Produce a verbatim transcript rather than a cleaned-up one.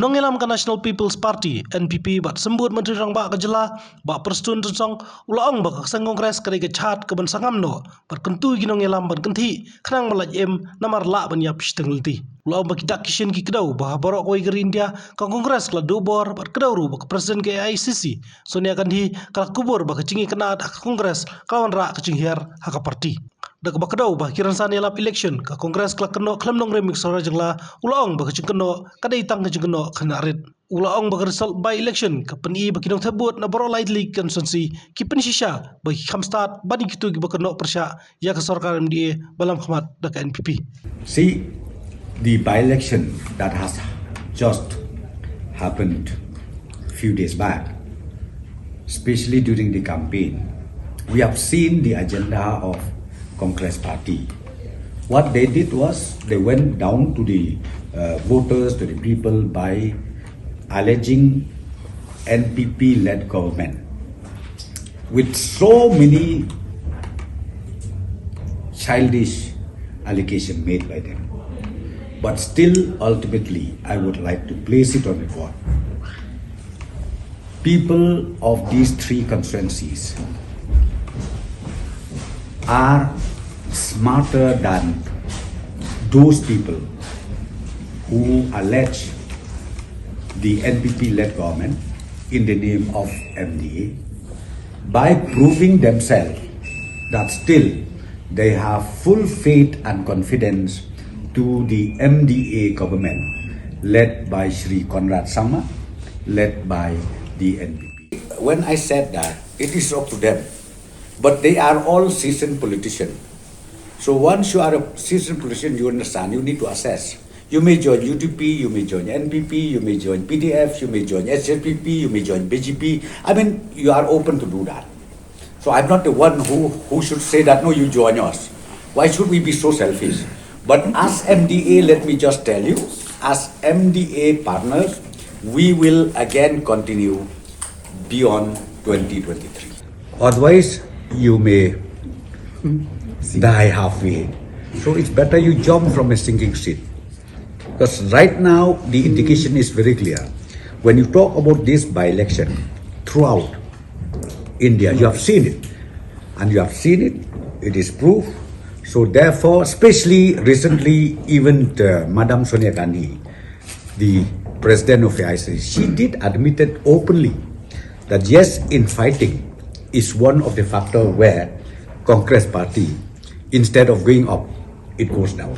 Nongïalam ka National People's Party, N P P, bad Symbud Myntri Rangbah ka jylla, Bah Prestone Tynsong, u la ong ba ka seng Congress ka dei ka jhat kaban sangam noh bad kyntu ïa ki nongïalam ban kynthih khnang ba lait im namar lah ban ïap shiteng lynti. U la ong ba ki dak ki shin ki kdew ba ha baroh kawei ka ri India ka Congress ka la duh bor bad kdew ruh ba ka President ka A I C C, Sonia Gandhi, ka la kubur ba ka jingïakynad ha ka Congress ka la wanrah ka jinghiar ha ka party. Da kaba kdew ba ki rynsan ïalap election, ka Congress ka la kynnoh khlem nongrim ïa ka sorkar jylla, u la ong ba ka jingkynnoh ka dei tang ka jingkynnoh khynnah rit. U la ong ba ka result by election ka pyni ba ki nongthep vote na baroh lai tylli ki constituency ki pynshisha ba ki kham stad ban ïa kito kiba kynnoh pyrshah ïa ka sorkar M D A ba lam khmat da ka N P P. See, the by-election that has just happened few days back, especially during the campaign, we have seen the agenda of Congress Party. What they did was they went down to the uh, voters, to the people by alleging N P P-led government with so many childish allegations made by them. But still, ultimately, I would like to place it on record. People of these three constituencies are smarter than those people who allege the N P P-led government in the name of M D A by proving themselves that still they have full faith and confidence to the M D A government led by Shri Conrad Sangma, led by the N P P. When I said that, it is up to them. But they are all seasoned politicians. So once you are a seasoned politician, you understand, you need to assess. You may join U D P, you may join N P P, you may join P D F, you may join H S P P, you may join B J P. I mean, you are open to do that. So I'm not the one who, who should say that, no, you join us. Why should we be so selfish? But as M D A, let me just tell you, as M D A partners, we will again continue beyond twenty twenty-three. Otherwise, you may die halfway. So it's better you jump from a sinking ship. Because right now, the indication is very clear. When you talk about this by-election, throughout India, you have seen it. And you have seen it, it is proof. So therefore, especially recently, even the Madam Sonia Gandhi, the president of A I C, she did admit it openly that yes, infighting is one of the factor where Congress party, instead of going up, it goes down.